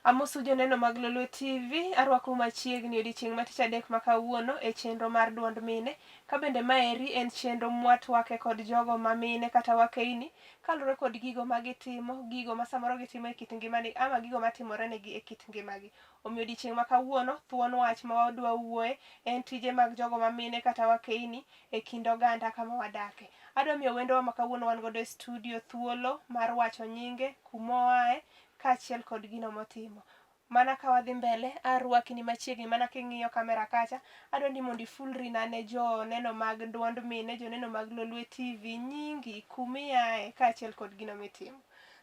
Amosu joneno mag Lolwe TV, arwakou machiegni odiochieng' ma tich adek ma kawuono e chenro mar duond mine. Ka bende maeri en chenro mwatwake kod jogo ma mine kata wakeini kaluwore kod gigo ma gitimo, gigo ma samoro gitimo e kit ngimani ama gigo matimore negi e kit ngimagi. Omiyo odiochieng' ma kawuono thuon wach ma wadwa wuoye en tije mag jogo ma mine kata wakeini e kind oganda kama wadake. Adwa miyo wendowa ma kawuono wan godo e studio thuolo mar wacho nyinge, kumoae kaachiel kod gino motimo. Mana ka wadhi mbele, arwaki ni machiegni mana king'iyo kamera kacha, adwa ni mondo ifulrina ne joneno mag duond mine, joneno mag Lolwe TV, nyingi, kumiae kaachiel kod gino mitimo.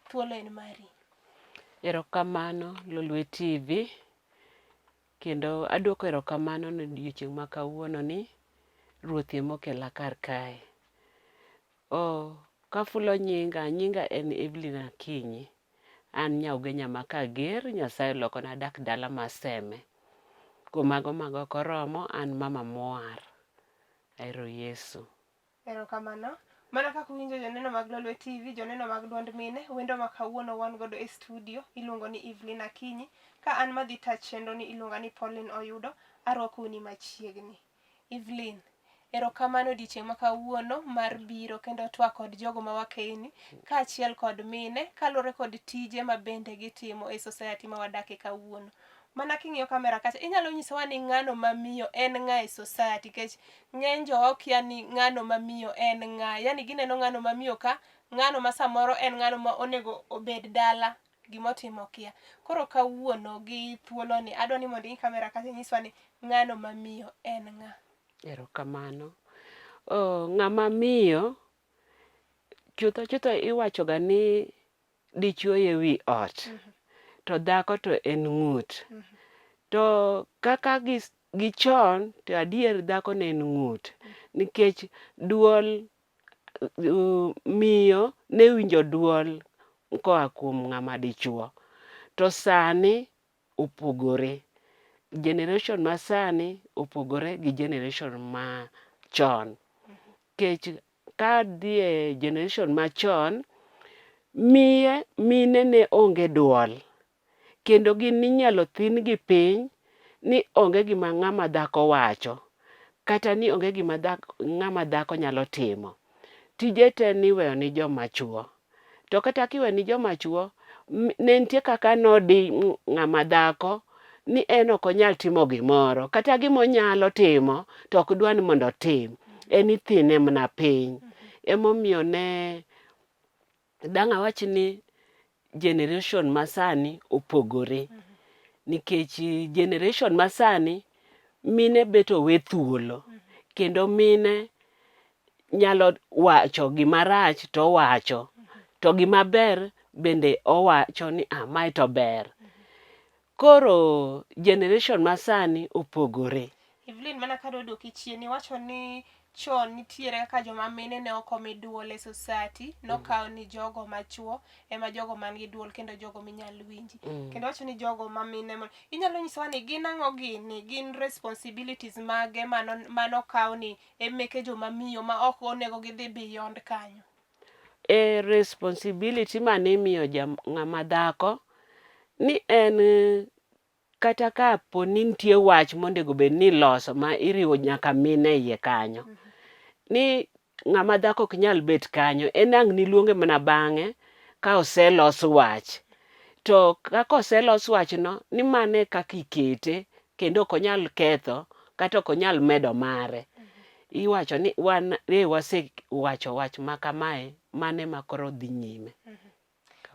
Thuolo en mari. Erokamano Lolwe TV, kendo aduoko erokamano ne odiochieng' ma kawuono ni Ruoth ema okela kar kae. Oh, kafulo nyinga, nyinga en Evelyn Akinyi. An nya Ugenya ma Kager, Nyasaye olokona adak dala ma Seme. Kuom mago mago ok oromo, an mama mowar. Ahero Yesu. Erokamano. Mana kaka uwinjo joneno mag Lolwe TV, joneno mag duond mine, wendo ma kawuono wan godo e studio iluongo ni Evelyn Akinyi. Ka an madhi ta chenro ni iluonga ni Pauline Oyudo, arwakou ni machiegni. Evelyn, erokamano odiochieng' ma kawuono mar biro kendo twak kod jogo ma wakeyni kaachiel kod mine kaluwore kod tije ma bende gitimo e society ma wadake kawuono. Mana king'iyo kamera kacha, inyalo nyisowa ni ng'ano ma miyo en ng'a e society nikech ng'eny jowa okia ni ng'ano ma miyo en ng'a. Yani gineno ng'ano ma miyo ka, ng'ano ma samoro en ng'ano ma onego obed dala gima otimo okia. Koro kawuono gi thuoloni adwa ni mondo ing'i kamera kacha inyiswa ni ng'ano ma miyo en ng'a. Erokamano. Oh, ng'ama miyo chutho chutho iwacho ga ni dichuo e wi ot mm -hmm. to dhako to en ng'ut. Mm -hmm. To kaka gi, gi chon to adier dhako ne en ng'ut mm -hmm. nikech duol miyo ne winjo duol koa kuom ng'ama dichuo. To sani opogore. Generation masani opogore gi generation machon. Nikech kadhi e generation machon, miye mine ne onge duol. Kendo gin ninyalo thin gi piny ni onge gima ng'ama dhako wacho kata ni onge gima dhako, ng'ama dhako nyalo timo. Tije te niweyo ni joma chuo. To kata kiwe ni joma chuo, ne nitie kaka nodi ng'ama dhako ni en ok onyal timo gimoro. Kata gima onyalo timo to ok dwa ni mondo otim. En ithine mana piny. Emomiyo ne dang' awach ni generation masani opogore nikech generation masani mine bet owe thuolo kendo mine nyalo wacho gima rach to owacho to gima ber bende owacho ni ah, mae to ber. Koro generation masani opogore. Evelyn, mana ka doduoki chien, iwacho ni chon nitiere kaka joma mine ne ok omi duol e society, nokaw ni jogo machuo ema jogo man gi duol kendo jogo minyal winji. Kendo wacho ni jogo ma mine mo- inyalo nyisowa ni gin ang'o gini, gin responsibilities mage mano manokaw ni e meke joma miyo ma ok onego gidhi beyond kanyo. E responsibility mane imiyo ja ng'ama dhako ni en kata ka po ni nitie wach monego bed ni iloso ma iriwo nyaka mine e iye kanyo, ni ng'ama dhako ok nyal bet kanyo, en ang' niluonge mana bang'e ka oselos wach. To kaka oselos wachno, ni mano e kaka ikete kendo ok onyal ketho kata ok onyal medo mare. Iwacho ni wan e wasewacho wach ma kamae, mano ema koro dhi nyime.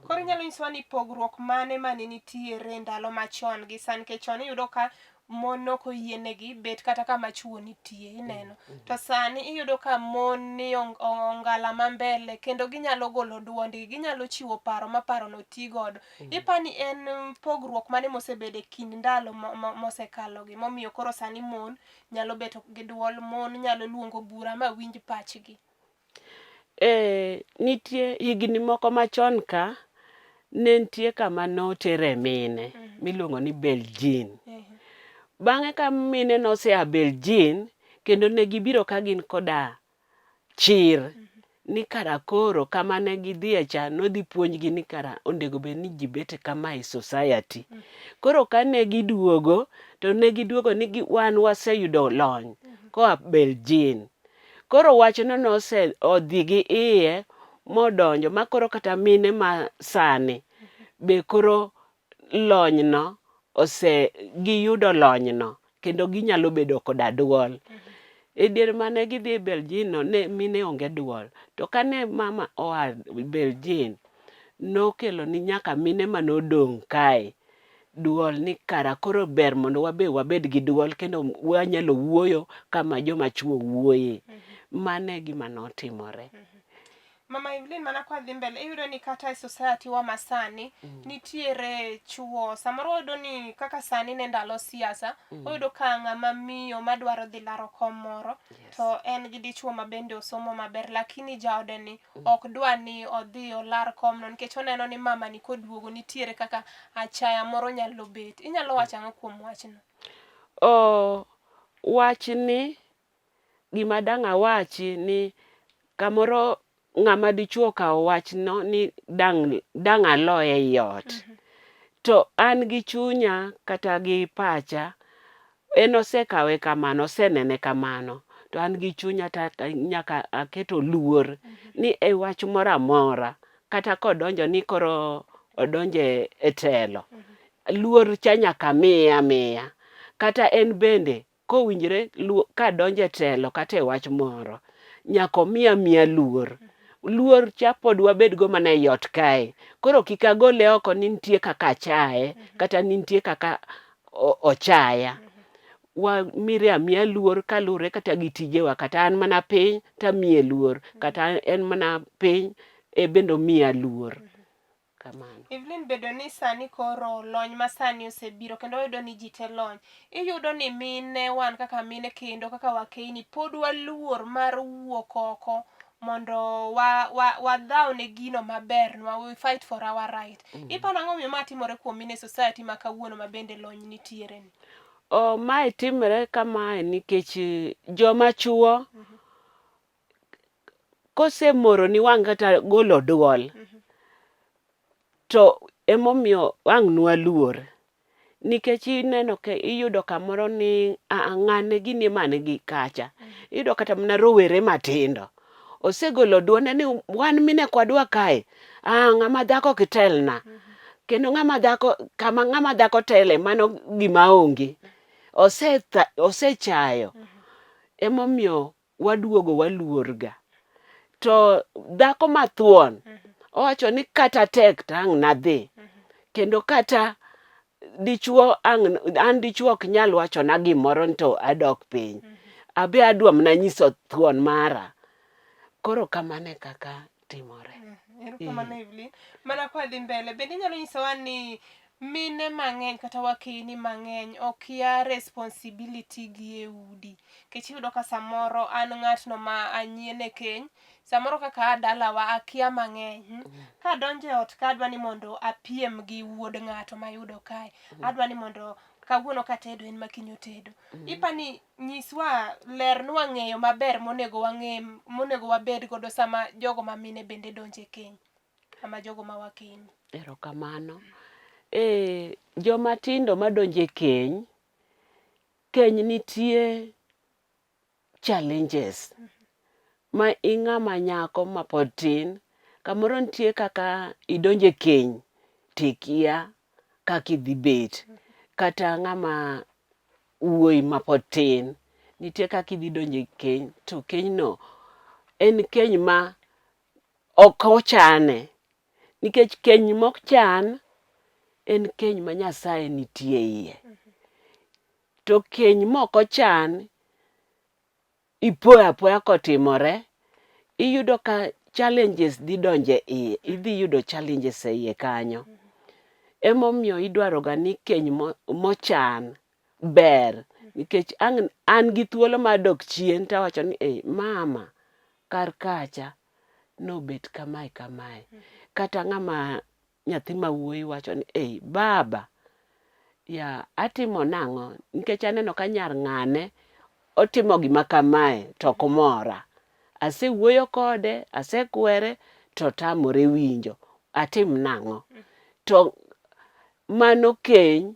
Koro inyalo nyisowa ni pogruok mane mane nitiere ndalo machon gi sani nikech chon iyudo ka mon ok oyienegi bet kata kama chuo nitie ineno. To sani iyudo ka mon ni ongala ma mbele kendo ginyalo golo duondgi, ginyalo chiwo paro ma parono ti godo. Ipani en pogruok mane mosebedo e kind ndalo mosekalogi momiyo koro sani mon nyalo bet gi duol, mon nyalo luongo bura ma winj pachgi? Eh, nitie higni moko machon ka, ne nitie kama notere mine miluongo ni Beljin. Bang'e ka mine nosea Beljin, kendo ne gibiro ka gin koda chir. Ni kara koro kama ne gidhiye cha nodhi puonjgi ni kara onego bed ni ji bet kama e society. Koro kane giduogo to ne giduogo ni wan waseyudo lony koa Beijing. Koro wachno nose odhi gi iye modonjo ma koro kata mine ma sani be koro lonyno ose giyudo lonyno kendo ginyalo bedo koda duol. E diere mane gidhi e Beijing no ne mine onge duol. To kane mama oa Beijing, nokelo ni nyaka mine mane odong' kae duol ni kara koro ber mondo wabe wabed gi duol kendo wanyalo wuoyo kama joma chuo wuoye. Mano e gima notimore. Mama Evelyn, mana kwa dhi mbele, iyudo ni kata e society wa masani mm. nitiere chuo samoro wayudo ni kaka sani ne ndalo siasa mm. wayudo ka ng'ama miyo madwaro dhi laro kom moro yes. to en gi dichuo ma bende osomo maber lakini jaode ni mm. ok dwa ni odhi olar komno nikech oneno ni mama ni koduogo nitiere kaka achaya moro nyalo bet. Inyalo wacho ang'o kuom wachno? Oh, wachni gima dang' awachi ni kamoro ng'ama dichuo okawo wachno ni dang' dang' aloye ei ot. Mm -hmm. To an gi chunya kata gi pacha en osekawe kamano, osenene kamano. To an gi chunya ta nyaka aketo luor mm -hmm. ni e wach moro amora kata kodonjo ni koro odonjo e telo. Mm -hmm. Luor cha nyaka miye amiya. Kata en bende kowinjore kadonjo e telo kata e wach moro, nyaka omiya miya luor. Luor cha pod wabed go mana ei ot kae. Koro kik agole oko ni nitie kaka achaye, kata ni nitie kaka ochaya. Wamire amiya luor kaluwore kata gi tijewa, kata an mana piny tamiye luor, kata en mana piny en bende omiya luor. Kamano. Evelyn bedo ni sani koro lony masani osebiro kendo wayudo ni ji te lony. Iyudo ni mine wan kaka mine kendo kaka wakeyni pod waluor mar wuok oko mondo wa, wa, wadhaw ne gino mabernwa, we fight for our right. Mm. Iparo ang'o omiyo ma timore kuom mine e society ma kawuono ma bende lony nitiere ni? Oh, mae timore kamae nikech eh, joma chuo mm -hmm. Kosemoroni wang' kata golo duol, to emomiyo ang' nwaluor. Nikech ineno ka iyudo kamoro ni aa ng'ane gini ema nigi kacha. Iyudo kata mana rowere matindo, osegolo duonde ni wan mine ok wadwa kae, aa ng'ama dhako ok telna. Kendo ng'ama dhako kama ng'ama dhako tele mano gima onge. Osechayo. Emomiyo waduogo waluor ga. To dhako mathuon owacho ni kata tek to ang' nadhi. Kendo kata dichuo ang' an dichuo ok nyal wachona gimoro ni to adok piny. Abe adwa mana nyiso thuon mara. Koro kamano e kaka timore. Erokamano Evelyn. Mana kwa dhi mbele, bende inyalo nyisowa ni mine mang'eny kata wakeyni mang'eny okia responsibility gi e udi. Nikech iyudo ka samoro an ng'atno ma anyien e keny, samoro kaka aa dalawa akia mang'eny. Mm. Kadonjo e ot ka adwa ni mondo apiem gi wuod ng'ato mayudo kae. Adwa ni mondo kawuono katedo en ma kiny otedo. Ipani nyiswa lernwa ng'eyo maber monego wang'e monego wabed godo sama jogo ma mine bende donjo e keny ama jogo ma wakeyni. Erokamano. Eh, joma tindo madonjo e keny, keny nitie challenges ma ing'ama nyako mapod tin, kamoro nitie kaka idonjo e keny tikia kaka idhi bet. Kata ng'ama wuoyi mapod tin, nitie kaka idhi donjo e keny to kenyno en keny ma ok ochane. Nikech keny mochan en keny ma Nyasaye nitie e iye. To keny mok ochan, ipoyo apoya kotimore, iyudo ka challenges dhi donjo e iye, idhi yudo challenges e iye kanyo. Emomiyo idwaro ga ni keny mochan ber nikech ang' an gi thuolo mar dok chien tawacho ni eh mama kar kacha nobet kamae kamae. Kata ng'ama nyathi ma wuoyi wacho ni ei baba ya atimo nang'o nikech aneno ka nyar ng'ane otimo gima kamae to ok mora. Asewuoyo kode, asekwere to otamore winjo. Atim nang'o? To mano keny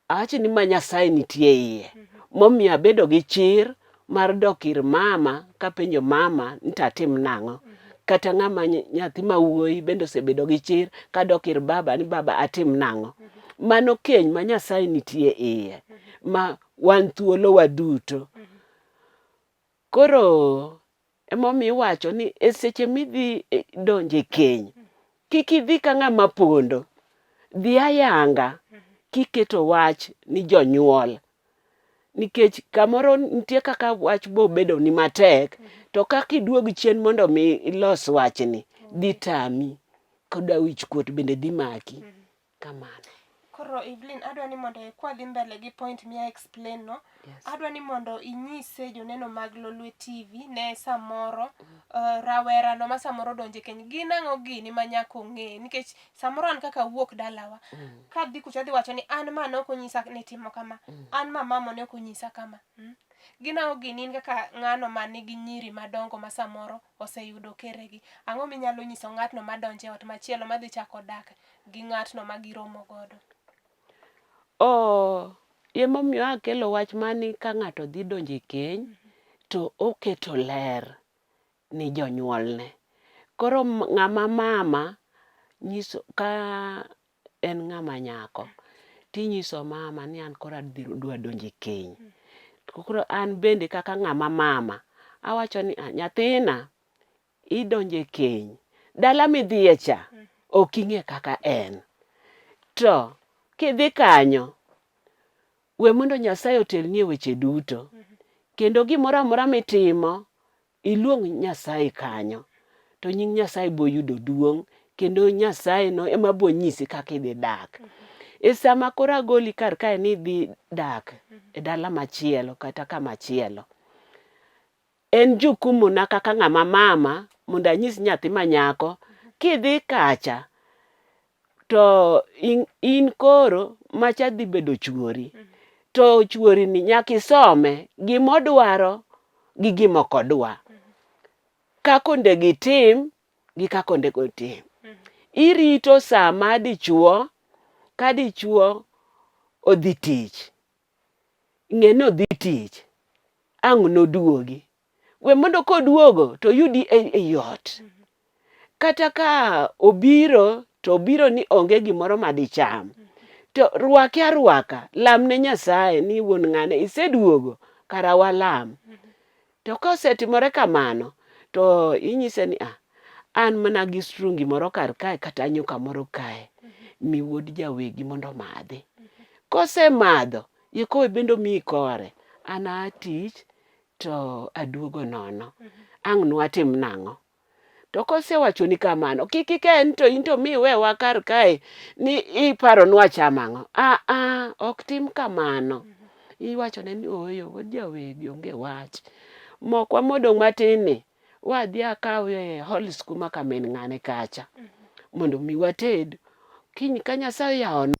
awach ni ma Nyasaye nitie iye. Momiyo abedo gi chir mar dok ir mama kapenjo mama ni to atim nang'o. Kata ng'ama nyathi ma wuoyi bende osebedo gi chir kadok ir baba ni baba atim nang'o. Mano keny ma Nyasaye nitie iye ma wan thuolo waduto. Koro emomiyo iwacho ni e seche midhi donjo e keny, kik idhi ka ng'ama pondo, dhi ayanga kiketo wach ni jonyuol. Nikech kamoro nitie kaka wach bobedoni matek, to kaka iduog chien mondo mi ilos wachni, dhi tami. Koda wich kuot bende dhi maki. Kamano. Koro Evelyn, adwa ni mondo kwadhi mbele gi point mia explain no, Yes. adwa ni mondo inyise joneno mag Lolwe TV ne samoro rawera no ma samoro donje keny gin ang'o gini ma nyaka ong'e nikech samoro an kaka awuok dalawa kadhi kucha adhi wacho ni an ma ne ok onyisa ni timo kama an ma mama ne ok onyisa kama Gin ang'o gini in kaka ng'ano ma nigi nyiri madongo ma samoro oseyudo keregi? Ang'o minyalo nyiso ng'atno madonjo e ot machielo madhi chako dak gi ng'atno ma giromo godo? Oh, emomiyo akelo wach mani ka ng'ato dhi donjo e keny to oketo ler ni jonyuolne. Koro ng'ama mama nyiso ka en ng'ama nyako tinyiso mama ni an koro adwa donjo e keny. To koro an bende kaka ng'ama mama, awacho ni a nyathina idonjo e keny, dala midhiye cha ok ing'e kaka en. To kidhi kanyo, we mondo Nyasaye otelni e weche duto. Kendo gimoro amora mitimo, iluong Nyasaye kanyo to nying Nyasaye bo yudo duong' kendo Nyasaye no ema bo nyisi kaka idhi dak. E sama koro agoli kar kae ni idhi dak e dala machielo kata kama chielo, en jukumu na kaka ng'ama mama mondo anyis nyathi ma nyako kidhi kacha to in, in koro macha dhi bedo chuori. To chuori ni nyaka isome gimodwaro gi gima ok odwa. Kaka onego itim gi kaka onego otim. Irito sama dichuo ka dichuo odhi tich, ng'e ni odhi tich, ang' noduogi. We mondo koduogo to oyudi ei ot. Kata ka obiro to obiro ni onge gimoro ma dicham, to rwake arwaka, lamne Nyasaye ni wuon ng'ane iseduogo, kara walam. To kosetimore kamano, to inyise ni ah, an mana gi strungi moro kar kae kata nyuka moro kae, mi wuod jawegi mondo omadhi. Kosemadho, yie kowe bende omiyi kore, an aa tich to aduogo nono. Ang' nwatim nang'o? To kosewachoni kamano, kik ike ni to in to miwewa kar kae ni iparo nwacham ang'o. Aa, ok tim kamano. Iwachone ni ooyo wuod jawegi onge wach. Mokwa modong' matin ni, wadhi akawe whole skuma ka min ng'ane kacha mondo mi wated. Kiny ka Nyasaye oyawonwa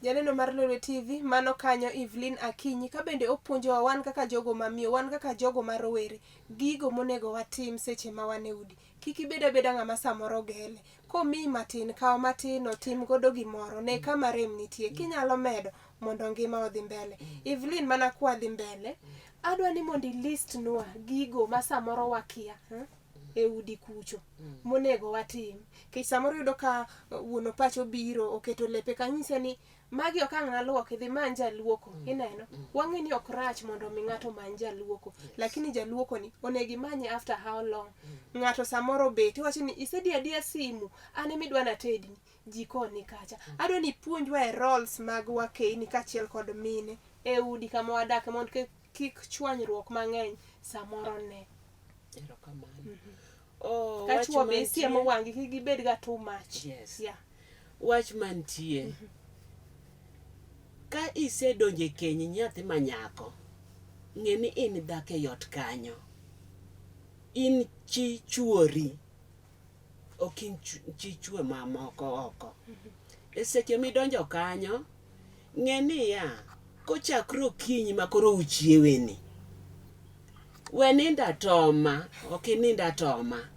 Janeno mar Lolwe TV, mano kanyo Evelyn Akinyi ka bende opuonjowa wan kaka jogo mamiyo, wan kaka jogo ma rowere, gigo monego watim seche ma wan e udi. Kik ibed abeda ng'ama samoro gele. Komiyi matin, kaw matin no, tim godo gimoro, ne kama rem nitie. Kinyalo medo mondo ngima odhi mbele. Evelyn mana kwadhi mbele, adwa ni mondo ilist nwa gigo ma samoro wakia. Hmm? e udi kucho monego watim. Nikech samoro iyudo ka wuon opacho obiro oketo lepe kanyise ni magi ok ang' naluoki dhi many jaluoko. Ineno? Wang'e ni ok rach mondo mi ng'ato omany jaluoko. Lakini jaluoko ni onego imanye after how long? Ng'ato samoro obet iwacho ni isediyo adiya simu an ema idwa natedni. Jikon ni kacha. Adwa ni ipuonjwa e roles mag wakeyni kaachiel kod mine e udi kama wadake mondo kik chwanyruok mang'eny samoro ne. Erokamano. Oh, Ka wach chwo be mantie- isiemo wang'gi kik gibed ga too much. Yes. Yeah. Wach mantie. Ka isedonjo e keny nyathi ma nyako, ng'e ni in dak e ot kanyo. In chi chuori, ok in chi chwo mamoko oko. E seche midonjo kanyo, ng'e niya, Kochakre okinyi ma koro uchieweni, we nindo atoma, ok inind atoma.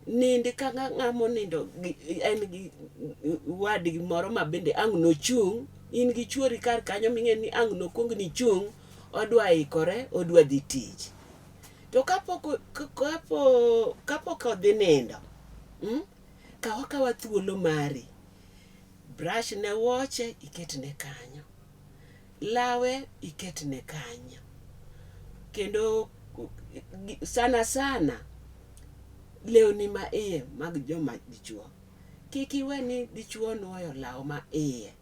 Nind ka ng'ama onindo en gi wadgi moro ma bende ang' nochung', in gi chuori kar kanyo ming'e ni ang' nokuong nichung', odwa ikore, odwa dhi tich. To kapok kapok odhi nindo, kaw akawa thuolo mari, brush ne wuoche iketne kanyo, lawe iketne kanyo. Kendo sana sana lewni ma iye mag joma dichuo, kik iwe ni dichuo nuoyo law ma iye.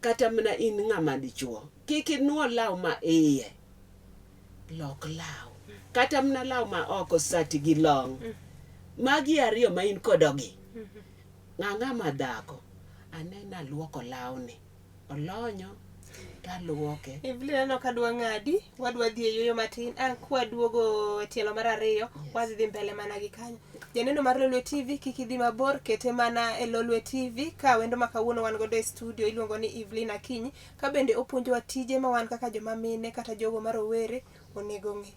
Kata mana in ng'ama dichuo, kik inuo law ma iye. Lok law. Kata mana law ma oko sati gi long. Magi ariyo ma in kodogi. Ng'a ng'ama dhako, aneno aluoko lawni. Olonyo taluoke. Evelyn aneno ka dwa ng'adi, wadwa dhi e yueyo matin. Ang' kwaduogo e tielo mar ariyo, wadhi dhi mbele mana gi kanyo. Janeno mar Lolwe TV, kik idhi mabor, kete mana e Lolwe TV ka wendo ma kawuono wan godo e studio iluongo ni Evelyn Akinyi, ka bende opuonjowa tije ma wan kaka joma mine kata jogo ma rowere onego ong'e.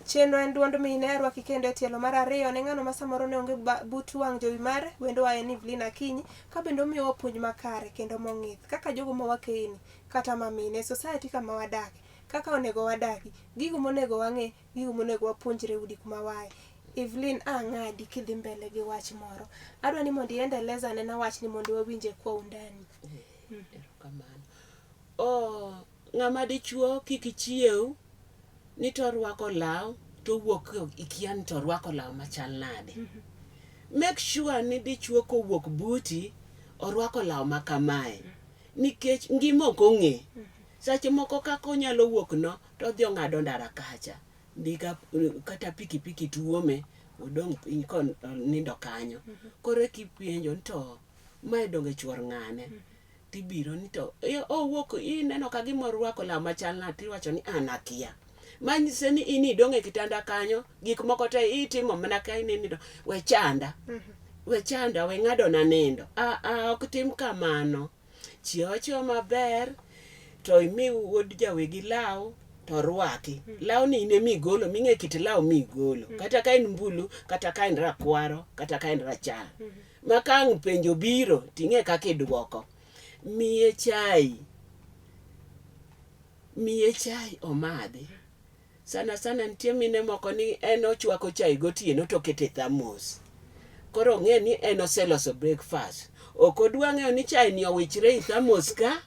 Chenro en duond mine, arwaki kendo e tielo mar ariyo ne ng'ano ma samoro ne onge but wang' jowi mare, wendowa en Evelyn Akinyi, ka bende omiyowa puonj makare kendo mong'ith kaka jogo ma wakeyni kata ma mine e society kama wadake, kaka onego wadagi, gigo monego wang'e, gigo monego wapuonjre udi kuma waaye. Evelyn ang'adi kidhi mbele gi wach moro. Adwa ni mondo iendeleza anena wachni mondo wawinje kwa undani. Erokamano. Oh, ng'ama dichuo kik chiew ni to orwako law to owuok ikia ni to orwako law machal nade. Make sure ni dichuo kowuok buti orwako law ma kamae nikech ngima ok ong'e. Seche moko kaka onyalo wuok no to odhi ong'ado ndara kacha ndiga kata pikipiki tuome odong' piny konindo kanyo. Koro kipenjo ni to mae donge chuor ng'ane? Tibiro ni to owuok ineno ka gima orwako law machal nade tiwacho ni an akia. Manyise ni in idong' e kitanda kanyo gik moko te itimo mana ka inindo we chanda. We chanda we ng'adona nindo. A ok tim kamano. Chiew achiewa maber to imi wuod jawegi law to orwaki. Lawni in ema igolo ming'e kit law migolo. Kata ka en mbulu, kata ka en rakwaro, kata ka en rachar. Ma ka ang' penjo biro ting'e kaka idwoko. Miye chai. Miye chai omadhi. Sana sana nitie mine moko ni en ochwako chai gotieno to oketo e thamos. Koro ong'e ni en oseloso breakfast. Ok odwa ng'eyo ni chai ni owichre e thamos ka,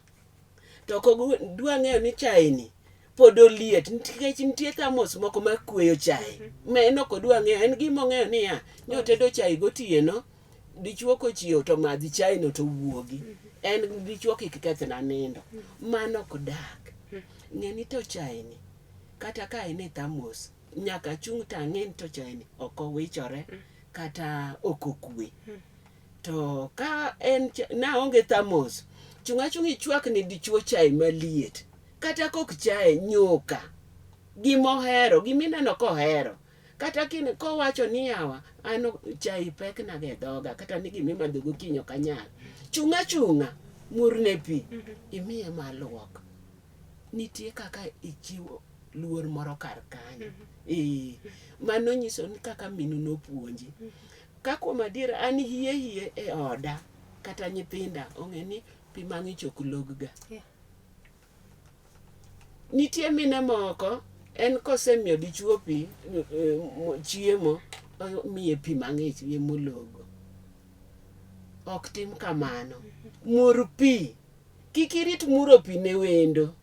to ok odwa ng'eyo ni chai ni pod oliet nikech nitie thamos moko ma kweyo chai. Ma en ok odwa ng'eyo, en gima ong'eyo niya, ni otedo chai gotieno, dichuo kochiew to madh chai no to wuogi. En dichuo kik kethna nindo. Mano ok dak. Ng'e ni to chai ni kata ka en e thamos nyaka chung' to ang'e ni to chai ni ok owichore kata ok okwe. To ka en naonge thamos, chung' achung'a ichwak ni dichuo chai maliet. Kata kok chai, nyuka. Gimohero, gimineno kohero. Kata kin kowacho ni yawa, an chai pekna ga e dhoga, kata ni gimimadho gokinyi ok anyal. Chung' achung'a, murne pi, imiye maluok. Nitie kaka ichiwo luor moro kar kanyo. Ee, mano nyiso ni kaka minu nopuonji. Ka kuom adier an hie hie e oda, kata nyithinda ong'e ni pi mang'ich ok log ga. Nitie mine moko en kosemiyo dichuo pi chiemo omiye pi mang'ich emologo. Ok tim kamano. Mur pi. Kik irit muro pi ne wendo.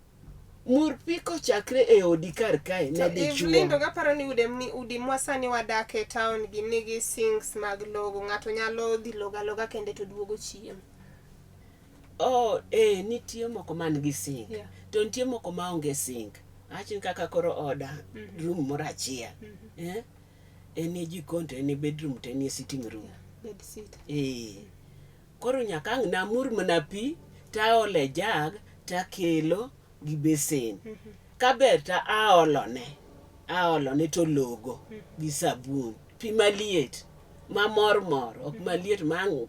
Mur pi kochakre e odi kar kae ne dichuo. Evelyn to aparo ni ude ni udi mwa sani wadak e town gi nigi sinks mag logo. Ng'ato nyalo dhi logo aloga kende to duogo chiemo. Oh, eh, nitie moko man gi sink. Yeah. To nitie moko ma onge sink. Awach ni kaka koro oda, room moro achiel. Eh? En e jikon to en e bedroom to en e sitting room. Yeah. Bed sit. Eh. Koro nyaka ang' namur mana pi taolo e jag takelo gi besen. Kaber to aolone, aolone to ologo gi sabun. Pi maliet. Mamor mor, ok maliet ma ang'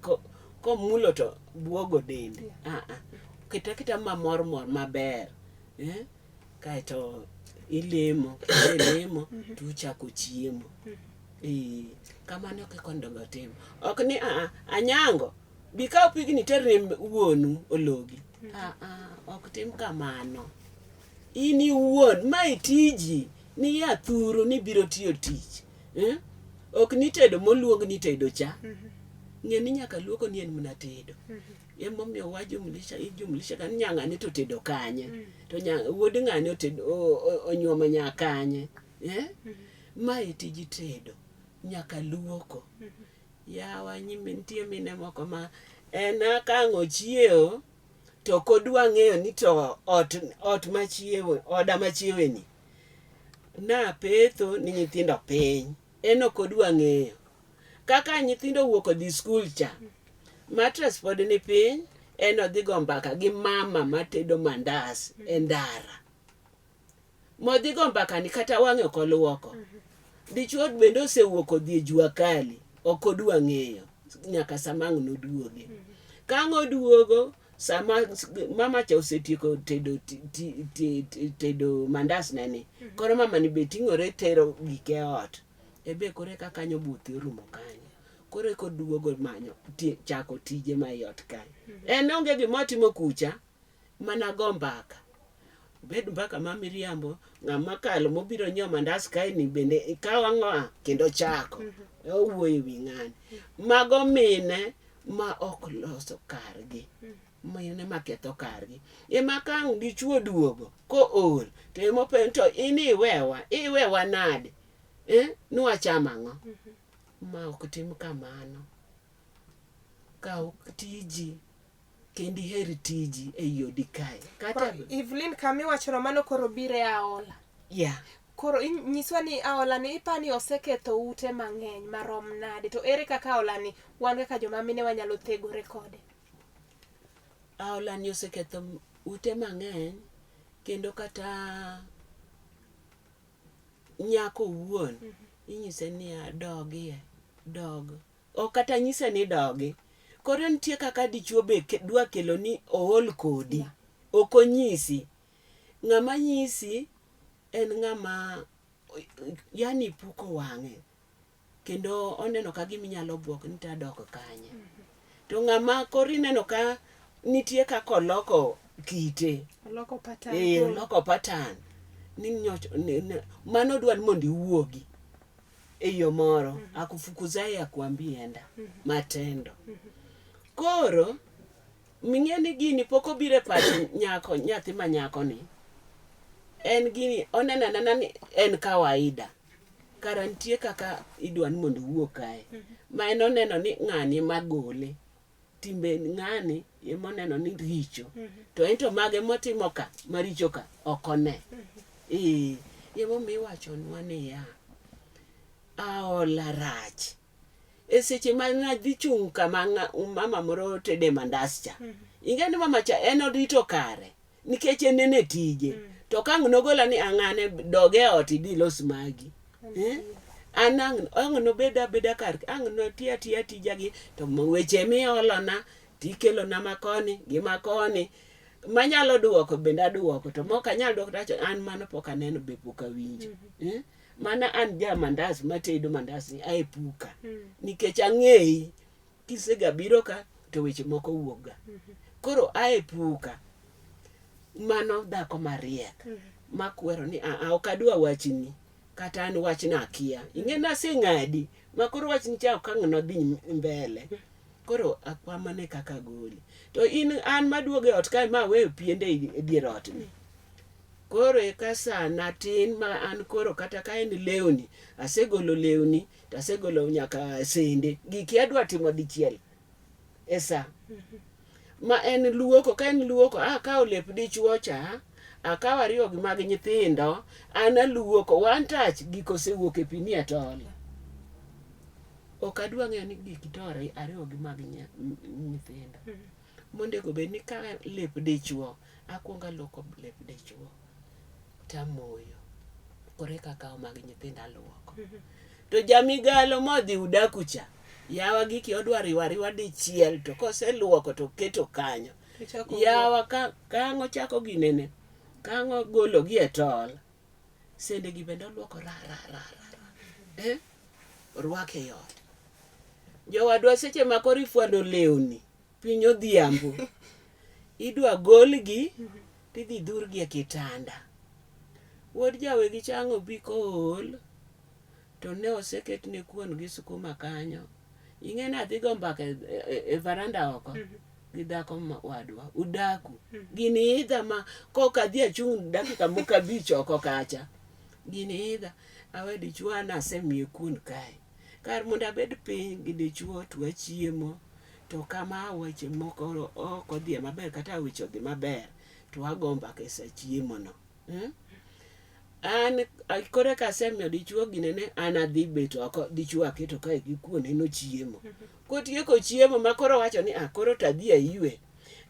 komulo to buogo dende. Ah ah. Ket aketa mamor mor maber. Eh? Kaeto ilemo, kiselemo to uchako chiemo. Eh, kamano kaka onego otim. Ok ni ah ah, anyango, bi kaw pigni iter ne wuonu ologi. Ah ah, ok tim kamano. In iwuon, mae tiji, niya thuru nibiro tiyo tich. Eh? Ok ni tedo moluong ni tedo cha. Ng'e ni nyaka luoko ni en mana tedo. Emomiyo wajumlisha ijumlisha ka nya ng'ane to tedo kanye. To nya wuod ng'ane otedo onyuomo nya kanye. Eh? Mae tiji tedo. Nyaka luoko. Yawa nyimi nitie mine moko ma en ka ang' ochiewo to ok odwa ng'eyo ni to ot ot machiewe oda machiewe ni napetho ni nyithindo piny en ok odwa ng'eyo kaka nyithindo owuok odhi skul cha matres pod ni piny en odhi go mbaka gi mama matedo mandas e ndara modhi go mbaka ni kata wang'e ok oluoko dichuo bende osewuok odhi e jua kali ok odwa ng'eyo nyaka sama ang' noduogi ka ang' oduogo sama mama cha osetieko tedo tedo mandas ne ni koro mama ni be ting'ore tero gike e ot ebe koro eka kanyo buthi orumo kanyo koro eka oduogo manyo chako tije ma ei ot kae en onge gima otimo kucha mana go mbaka obed mbaka ma miriambo ng'ama kalo mobiro nyiewo mandas kae ni bende ikaw ang'o kendo chako owuoyo e wi ng'ani mago mine ma ok loso kargi mine ma ketho kargi ema ka ang' dichuo duogo kool to ema openjo to in iwewa iwewa nade eh nwachamo ang'o ma ok tim kamano kaw tiji kendo iher tiji ei odi kae kata Evelyn kama iwachono mano koro biro e aola yeah. Koro nyiswa ni aola ni ipani oseketho ute mang'eny marom nade to ere kaka aola ni wan kaka joma mine wanyalo thegore kode? Aola ni oseketho ute mang'eny kendo kata nyako owuon inyise niya dogie dog ok kata nyise ni dogi. Koro nitie kaka dichuo be dwa kelo ni ool kodi. Ok onyisi. Ng'ama nyisi en ng'ama yani puko wang'e kendo oneno ka gima inyalo buok ni tadok kanye. To ng'ama koro ineno ka nitie kaka oloko kite. Oloko pattern. Eh, oloko pattern. Ni nyoch, mano dwa ni mondo iwuogi. E yo moro akufukuzaye akuambi enda matendo. Koro ming'e ni gini pok obiro e pach nyako nyathi ma nyako ni en gini oneno anena ni en kawaida kara nitie kaka idwa ni mondo owuog kae ma en oneno ni ng'ani ema gole timbe ng'ani ema oneno ni richo to en to mage motimo ka maricho ka ok one ee emomiyo iwachonwa niya aola rach e seche ma nadhi chung' kama mama moro tede mandas cha ing'e ni mama cha en orito kare nikech en en e tije to ka ang' nogola ni ang'ane dog e ot idhi ilos magi eh? An ang' ang' nobed abeda kar ang' nati atiya tijagi to weche miolona tikelona makoni gi makoni manyalo duoko bende aduoko to mok anyal duoko to an mano pok aneno be pok awinjo eh? Mana an ja mandas matedo mandas ni ae puka nikech ang'eyi kisega biro ka to weche moko wuok ga koro ae puka mano dhako mariek makwero ni aa ok adwa wachni kata an wachna akia ing'e naseng'adi ma koro wachni cha ok ang' nodhi mbele koro akwamane kaka goli to in an maduogo e ot kae ma aweyo piende e dier ot ni koro eka sana tin ma an koro kata ka en lewni asegolo lewni to asegolo nyaka sende giki adwa timo dichiel e sa ma en luoko ka en luoko akawo lep dichuo cha akawo ariyo gi mag nyithindo an aluoko one touch gik osewuok e pi ni atol ok adwa ng'eyo ni gik tore ariyo gi mag nyithindo monego bed ni ka lep dichuo akwongo aluoko lep dichuo tamoyo koro eka akawo mag nyithindo aluoko to jamigalo modhi udaku cha. Yawa giki odwa riwo ariwa dichiel to koseluoko to keto kanyo. Yawa ka ang' ochako ginene, ka ang' ogologi e tol, sende gi bende oluoko ra ra ra ra. Eh? Orwake e ot. Jowadwa seche ma koro ifwando lewni piny odhiambo, idwa golgi tidhi dhurgi e kitanda. Wuod jawegi cha ang' obi kool to ne oseketne kuon gi sukuma kanyo. Ing'e ni adhi go mbaka e, e, e varanda oko gi dhako wadwa udaku. Gini idha ma koka adhi achung' dakika moko abich oko kacha. Gini idha awe dichuo an asemiye kuon kae. Kar mondo abed piny gi dichuo to wachiemo to kama weche moko ok odhiye maber kata weche odhi maber to wago mbaka e sa chiemo no. Hmm? An koro ka asemiyo dichuo ginene an adhi bet oko dichuo aketo kae gi kuon en ochiemo. Kotieko chiemo ma koro owacho ni ah koro to adhi aywe.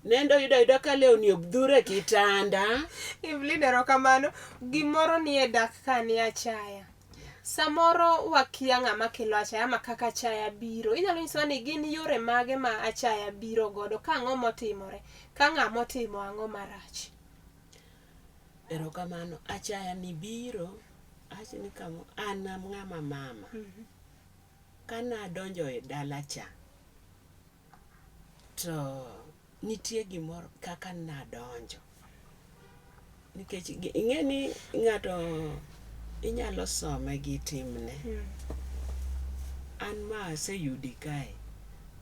Nendo yudo ayuda ka lewni obdhur e kitanda. Evelyn erokamano. Gimoro nie dak ka ni achaya. Samoro wakia ng'ama kelo achaya ama kaka achaya biro. Inyalo nyisowa ni gin yore mage ma achaya biro godo, ka ang'o motimore, ka ng'ama otimo ang'o marach. Erokamano. Achaya ni biro, awach ni kamo, an ng'ama mama. Kane adonjo e dala cha, to nitie gimoro kaka nadonjo. Nikech ing'e ni ng'ato inyalo some gi timne. An ma aseyudi kae,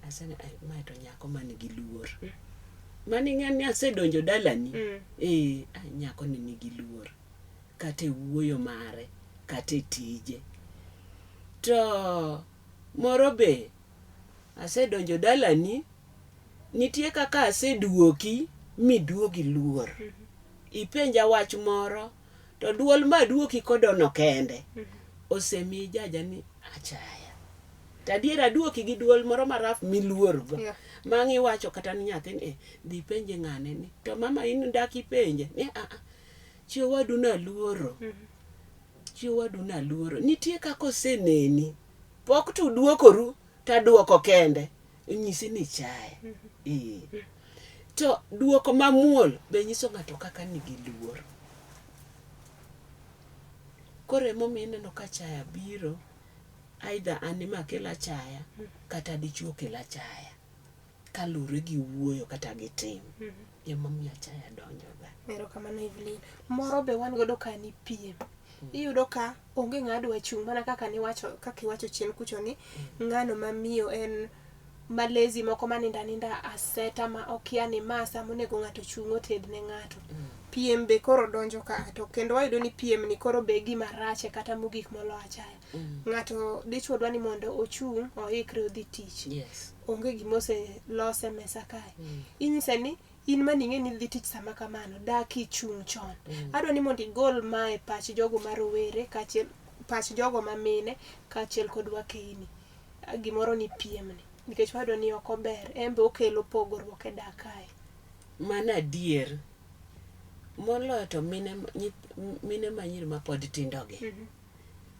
asene mae to nyako man gi luor. Mano ing'e ni asedonjo dalani, eh, nyako ni nigi luor. Kata e wuoyo mare, kata e tije. To moro be, asedonjo dalani, nitie kaka aseduoki miduogi luor. Ipenja wach moro, to duol maduoki kodono kende, osemiyi jaja ni achaya. To adier aduoki gi duol moro maraf miluorgo. Yeah. Ma ang' iwacho kata ni nyathini, eh, dhi ipenje ng'ane ni. To mama in dak ipenje? Ni a a, chi owadu naluoro. Chi owadu naluoro. Nitie kaka oseneni. Pok to uduokoru to aduoko kende. Onyisi ni ichaye. Ee. To duoko mamuol be nyiso ng'ato kaka nigi luor. Koro emomiyo ineno ka achaya biro, either an ema akel achaya kata dichuo okel achaya. Kaluwore gi wuoyo kata gi tim. Emomiyo achaya donjoga. Erokamano Evelyn. Moro be wan godo ka ni piem. Iyudo ka onge ng'a dwa chung' mana kaka niwacho kaka iwacho chien kucho ni ng'ano ma miyo en malezi moko manindo aninda aseta ma okia ni ma sama onego ng'ato chung' oted ne ng'ato. Piem be koro donjo ka to kendo wayudo ni piem ni koro be gima rache kata mogik molo achaya. Ng'ato dichuo dwa ni mondo ochung' oikre odhi tich. Yes. Onge gima oselos e mesa kae. Inyise ni in mane ing'e ni idhi tich sama kamano, dak ichung' chon. Adwa ni mondo igol ma e pach jogo ma rowere kaachiel pach jogo ma mine kaachiel kod wakeini. Gimoro ni piemni. Nikech wayudo ni ok ober, en be okelo pogruok e dak kae. Mano adier. Moloyo to mine, mine manyiri mapod tindogi.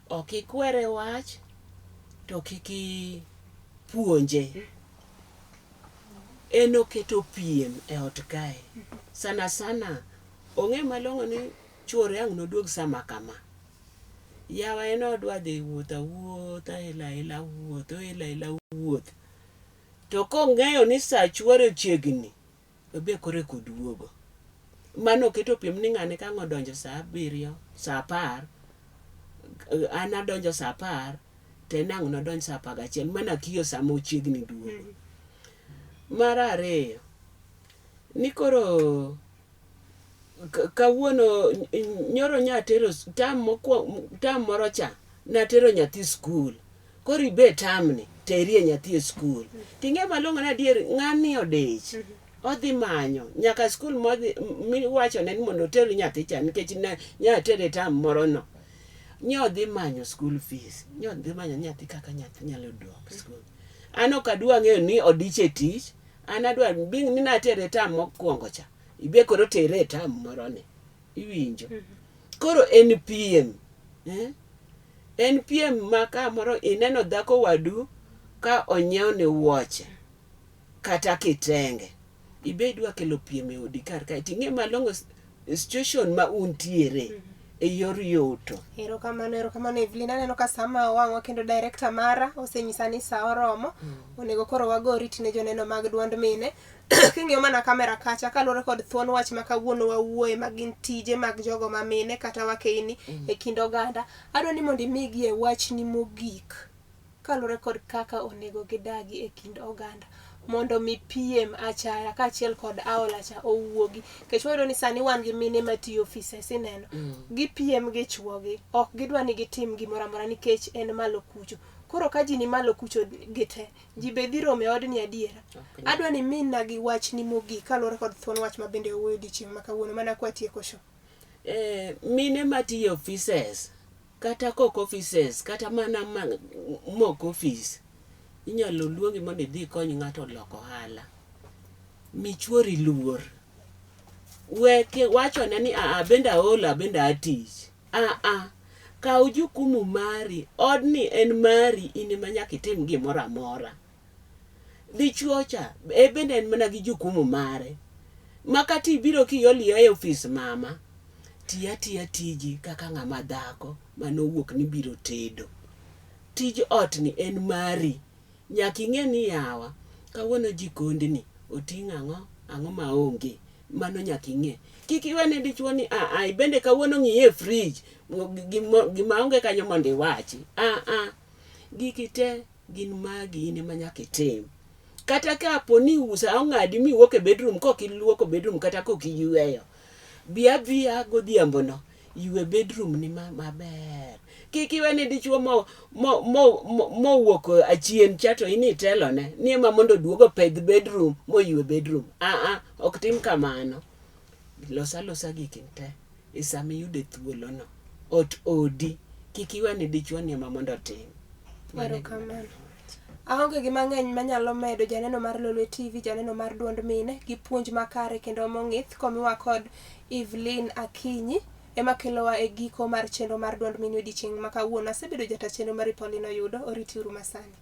Ok ikwere wach to kik ipuonje. En oketo piem e ot kae. Sana sana ong'e malong'o ni chuore ang' noduog sama kama. Yawa en odwa dhi wuoth awuotha ela ela wuoth, oela ela wuoth. To kong'eyo ni sa chuore chiegni, obe koro eka oduogo. Mano oketo piem ni ng'ane ka ang' odonjo sa abiriyo, sa apar, an adonjo sa apar, to en ang' nodonj sa apar gachiel. Mano akiyo sama ochiegni duogo. Mar ariyo, ni koro kawuono nyoro nyatero tam mokwongo tam moro cha natero nyathi skul. Koro ibe tamni terie nyathi e skul. Ting'e malong'o ni adier ng'ani odich. Odhi manyo nyaka skul modhi miwachone ni mondo oter nyathi cha nikech nya tere tam moro no. Nyo odhi manyo school fees. Nyo odhi manyo nyathi kaka nyathi nyalo dok skul. An ok adwa ng'eyo ni odich e tich. An adwa being ni natere tam mokwongo cha. Ibe koro tere e tam moro ni. Iwinjo? Koro en piem. Eh? En piem ma kamoro ineno dhako wadu Ka onyiew ne wuoche kata kitenge, ibe idwa kelo piem e odi kar kae ting'e malong'o situation ma untiere e yor yuto. Erokamano, erokamano Evelyn. Aneno ka sama owang'wa kendo director mara osenyisa ni sa oromo. Onego koro wago oriti ne joneno mag duond mine. King'iyo mana kamera kacha kaluwore kod thuon wach ma kawuono wawuoye ma gin tije mag jogo ma mine kata wakeini e kind oganda. Adwa ni mondo imigie wachni mogik kaluwore kod kaka onego gidagi e kind oganda mondo mi piem achaya kaachiel kod aola cha owuogi. Nikech wayudo ni sani wan gi mine matiyo offices ineno. Gipiem gi chuogi. Ok gidwa ni gitim gimoro amora nikech en malo kucho. Koro ka ji ni malo kucho gite, ji be dhi romo e odni adiera. Ok nyal. Adwa ni mina gi wachni mogik kaluwore kod thuon wach ma bende owuoyo odiochieng' ma kawuono mana kwatieko show. Mine matiyo e offices kata kok offices kata mana ma, mok ofis inyalo luongi mondo idhi ikony ng'ato lok ohala. Mi chuori luor. We wachone ni aa bende aol abende aa tich. Aa, kaw jukumu mari, odni en mari in ema nyaka itim gimoro amora. Dichuo cha e bende en mana gi jukumu mare. Ma kata ibiro kiol ia e ofis mama, ti atiya tiji kaka ng'ama dhako manowuok ni biro tedo. Tij ot ni en mari. Nyaka ing'e ni yawa, kawuono jikondni oting'o ang'o, ang'o maonge. Mano nyaka ing'e. Kik iwe ne dichuo ni a a bende kawuono ng'iye e fridge gima onge kanyo mondo iwachi. A a giki te gin magi in ema nyaka itim. Kata ka po ni sa ong'adi miwuok e bedroom kok iluoko bedroom kata kok iyweyo, bi abiya godhiambo no, ywe bedroom ni maber. Kik iwe ni dichuo mowuok achien cha to in itelone ni ema mondo oduog opedh bedroom moywe bedroom. A a ok tim kamano. Los alosa giki te e sama iyude thuolono. Ot odi. Kik iwe ni dichuo ni ema mondo otim. Mano e gima Erokamano. Aonge gi mang'eny manyalo medo janeno mar Lolwe TV, janeno mar duond mine, gi puonj makare kendo mong'ith komiwa kod Evelyn Akinyi ema kelowa e giko mar chenro mar duond mine odiochieng' ma kawuono. Asebedo jata chenro mari Pauline Oyudo, oriti uru masani.